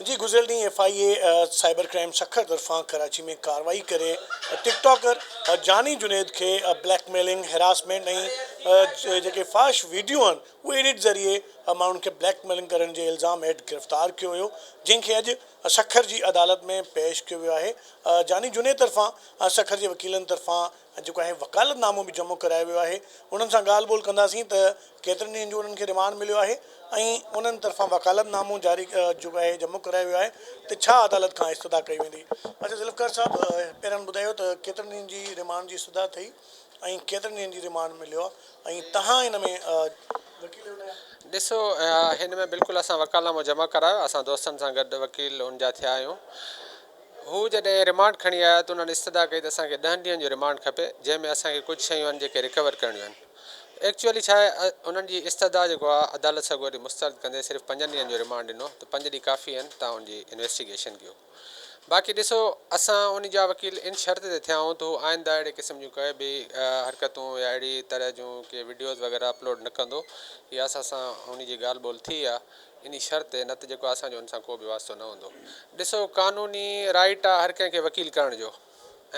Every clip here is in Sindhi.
جي گذريل ڏينهن F I A cyber crime Sukkur طرفان ڪراچي ۾ ڪارروائي ڪري ٽڪ ٽاڪر جاني جنيد کي بليڪ ميلنگ، هراسمينٽ ۽ جيڪي فحش ويڊيو آهن اهي ايڊٽ ذريعي ماڻهن کي بليڪ ميلنگ ڪرڻ جي الزام هيٺ گرفتار ڪيو ويو جنهن کي اڄ سکر جي عدالت ۾ پيش ڪيو ويو آهي جاني جنيد طرفان سکر جي وڪيلن طرفان جيڪو آهي وڪالت نامو به جمع ڪرايو ويو آهي انهن سان ڳالهه ٻولهه ڪنداسين ته ڪيترن ڏينهن جو انهن کي رمانڊ مليو آهي ۽ انهن طرفان وڪالت نامو جاري جيڪو آهي جمع ڪرايو ويو آهي ته ڇا عدالت کان استدعا ڪئي ويندي اچا ذوالفقار صاحب پهريان ٻڌايو ته ڪيترن ڏينهن جي رمانڊ جي استدعا ٿي ۽ ڪيترن ڏينهن جي رمانڊ مليو آهي ۽ تهان ان ۾ وڪيل آهيو نه؟ ڏسو هن ۾ بلڪل اسان وڪالت نامو جمع ڪرايو اسان دوستن سان گڏ وڪيل ان جا ٿيا آهيون هو جڏهن رمانڊ کڻي آيا ته انهن استدعا ڪئي ته اسان کي ڏهن ڏينهن جو رمانڊ کپي جنهن ۾ اسان کي ڪجهه شيون آهن جيڪي رڪور ڪرڻيون آهن. ايڪچوئلي ڇا آهي انهن جي استدعا جيڪو آهي عدالت سڳوري مسترد ڪندي صرف پنجن ڏينهن جو رمانڊ ڏنو ته پنج ڏينهن ڪافي آهن توهان ان جي انويسٽيگيشن ڪيو. باقي ڏسو اسان ان جا وڪيل ان شرط تي ٿيا آهيون ته هو آئنده اهڙي قسم جون ڪي به حرڪتون يا اهڙي طرح جون ڪي وڊيوز وغيره اپلوڊ نه ڪندو اها اسان سان ان جي ڳالهه ٻولهه ٿي آهي. انهي شرط تي نه ته جيڪو اسان جو ان سان ڪو به واسطو نه هوندو. ڏسو قانوني رائيٽ آ هر ڪنهن کي وڪيل ڪرڻ جو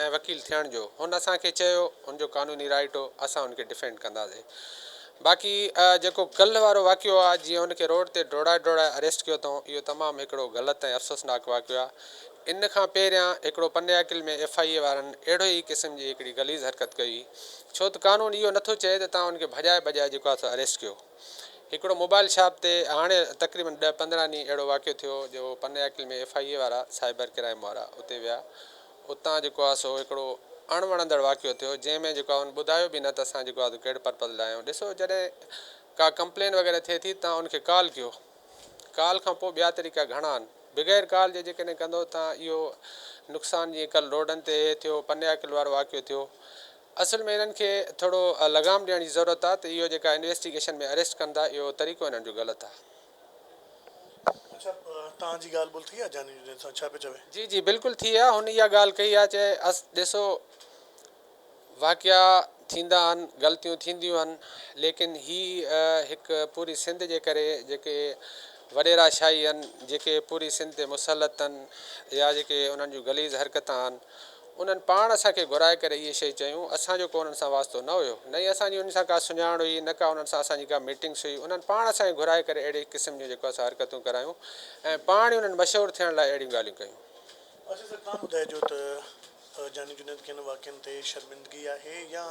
۽ وڪيل ٿيڻ جو. هن اسان کي چيو هن جو قانوني رائيٽ هو اسان هن کي ڊفينڊ ڪنداسي. باقي جيڪو ڪلهه وارو واقعو آ جيئن هن کي روڊ تي ڊوڙائي ڊوڙائي اريسٽ ڪيو اٿئون اهو تمام هڪڙو غلط ۽ افسوسناڪ واقعو آ. ان کان پهريان هڪڙو پني عاقل ۾ ايف I اي وارن اهڙو ئي قسم جي هڪڙي غليظ حرڪت ڪئي هئي. ڇو ته قانون اهو نٿو چئي ته توهان هن کي ڀڄائي ڀڄائي جيڪو آ سو اريسٽ ڪيو. هڪڙو موبائل شاپ تي هاڻي تقريبن ڏهه 15 ڏينهن اهڙو واقعو ٿيو جو پني عاقل ۾ ايف I اي وارا سائبر ڪرائيم وارا اتي ويا اتان جيڪو آهي سو هڪڙو اڻ وڻندڙ واقعو ٿيو جنهن ۾ جيڪو آهي ان ٻڌايو به نه ته اسان جيڪو آهي ڪهڙي پرپز لاء آيا آهيون ڏسو جڏهن ڪا ڪمپلين وغيره ٿئي ٿي تان ان کي ڪال ڪيو ڪال کان پوء ٻيا طريقا گهڻا آهن بغير ڪال جي جيڪڏهن ڪندو تان اهو نقصان جيئن ڪل روڊن تي ٿيو پني عاقل وارو واقعو ٿيو اصل ۾ انهن کي ٿورو لغام ڏيڻ جي ضرورت آ ته اهو جيڪا انويسٽيگيشن ۾ اريسٽ ڪن ٿا اهو طريقو انهن جو غلط آ. اڇا توهان جي ڳالهه ٻولهه ٿي آ جاني جنيد سان ڇا پيو چوي. جي جي بلڪل ٿي آ هن اها ڳالهه ڪئي آ چي اس ڏسو واقعا ٿيندا آهن غلطيون ٿينديون آهن ليڪن هي هڪ پوري سنڌ جي ڪري جيڪي وڏيرا شاهي آهن جيڪي پوري سنڌ تي مسلط آهن يا جيڪي انهن جون غليظ حرڪتان آهن انهن پاڻ اسان کي گهرائي ڪري اهي شيء چيون، اسان جو ڪو انهن سان واسطو نه هيو، نه ئي اسان جي انهن سان ڪا سڃاڻ هئي، نه ڪا انهن سان اسان جي ڪا ميٽنگس هئي، انهن پاڻ اسان کي گهرائي ڪري اهڙي قسم جون جيڪو آهي سو حرڪتون ڪرايون ۽ پاڻ ئي انهن مشهور ٿيڻ لاء اهڙيون ڳالهيون ڪيون. اچا سر توهان ٻڌائجو ته جاني جنيد کي ان واقعن تي شرمندگي آهي يا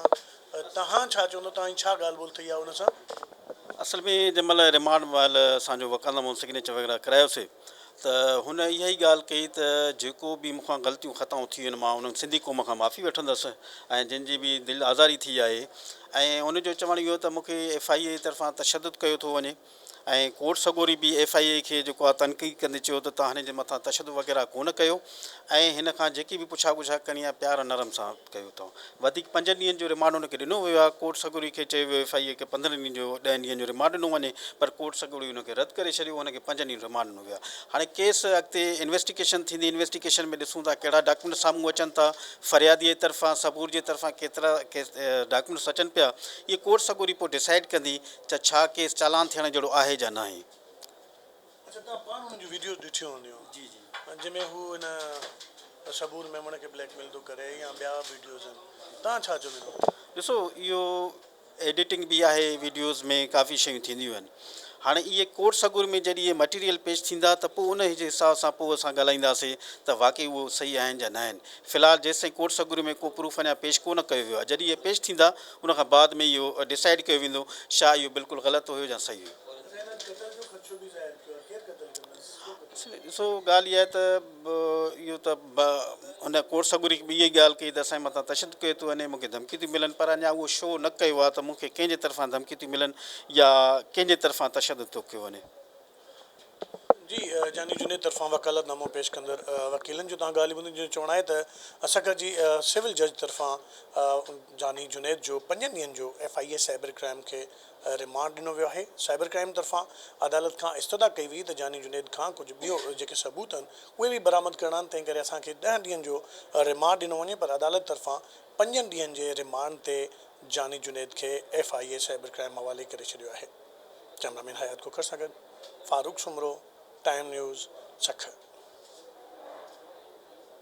توهان ڇا چوندو توهان جي ڇا ڳالهه ٻولهه ٿي آهي ان سان؟ اصل ۾ جنهن مهل رمانڊ مهل اسان جو وڪالت سگنيچر وغيره ڪرايوسي ته هن اها ئي ڳالهه ڪئي ته جيڪو به مون کان غلطيون خطائون ٿيون آهن مان انهن سنڌي قوم کان معافي وٺندس ۽ جن جي به دل آزاري ٿي آهي ۽ ان جو چوڻ اهو ته مون کي ايف I اي طرفان تشدد ڪيو ٿو وڃي ۽ ڪورٽ سڳوري به ايف I اي کي جيڪو آهي تنقيد ڪندي چيو ته توهان هن جي مٿان تشدد وغيره ڪونه ڪيو ۽ هن کان جيڪي به پڇا ڳڇا ڪرڻي آهي پيار نرم سان ڪيو اٿئون. وڌيڪ پنجن ڏينهن جو رمانڊ هن کي ڏنو ويو آهي. ڪورٽ سڳوري کي چيو ويو ايف I اي کي 15 ڏينهن جو ڏهن ڏينهن جو رمانڊ ڏنو وڃي پر ڪورٽ سڳوري هن کي رد ڪري ڇڏيو هن کي پنجن ڏينهن جو رمانڊ ڏنو ويو آهي. هاڻي ڪيس اڳتي انويسٽيگيشن ٿيندي انويسٽيگيشن ۾ ڏسون ٿا ڪهڙا ڊاڪيومينٽ سامهون اچن ٿا فريادي جي طرفان صبور جي طرفان ڪيترا ڊاڪيومينٽس اچن پيا اهي ڪورٽ سڳوري پوء ڊسائيڊ ڪندي ته ڇا ڪيس چالان ٿيڻ جهڙو آهي يا ناهي. اڇا توهان پاڻ انهن جون ويڊيوز ڏٺيون هونديون جي جي جنهن ۾ هو ان صبور ميمڻ کي بليڪ ميل ٿو ڪري يا ٻيا ويڊيوز آهن توهان ڇا چوندو؟ ڏسو اهو ايڊيٽنگ به آهي ويڊيوز ۾ ڪافي شيون ٿينديون آهن هاڻي اهي ڪورٽ سڳوري ۾ جڏهن اهي مٽيريل پيش ٿيندا ته پوء ان جي حساب سان پوء اسان ڳالهائينداسين ته واقعي اهو صحيح آهن يا نه آهن في الحال جيستائين ڪورٽ سڳوري ۾ ڪو پروف اڃا پيش ڪو نه ڪيو ويو آهي جڏهن اهي پيش ٿيندا ان کان بعد ۾ اهو ڊسائيڊ ڪيو ويندو شا اهو بلڪل غلط هيو يا صحيح هيو. ڏسو ڳالهه اها آهي ته اهو ته هن ڪورٽ سڳوري به اها ئي ڳالهه ڪئي ته اسان جي مٿان تشدد ڪيو ٿو وڃي مون کي ڌمڪيون ٿيون ملن پر اڃا اهو شو نه ڪيو آهي ته مون کي ڪنهن جي طرفان ڌمڪيون ٿيون ملن يا ڪنهن جي طرفان تشدد ٿو ڪيو وڃي. جي جاني جنيد طرفان وڪالت نامو پيش ڪندڙ وڪيلن جو تان ڳالهه ٻڌي جو چوڻ آهي ته سکر جي سول جج طرفان جاني جنيد جو پنجن ڏينهن جو F I A cyber crime کي ريمانڊ ڏنو ويو آهي، سائبر ڪرائيم طرفان عدالت کان استدعا ڪئي وئي ته جاني جنيد کان ڪجهه ٻيو جيڪي ثبوت آهن اهي به برآمد ڪرڻا آهن تنهن ڪري اسان کي ڏهن ڏينهن جو ريمانڊ ڏنو وڃي پر عدالت طرفان پنجن ڏينهن جي ريمانڊ تي جاني جنيد کي F I A cyber crime حوالي ڪري ڇڏيو آهي. ڪئميرا مين حيات کوکر سان گڏ فاروق سومرو، ٽائيم نيوز، سکر.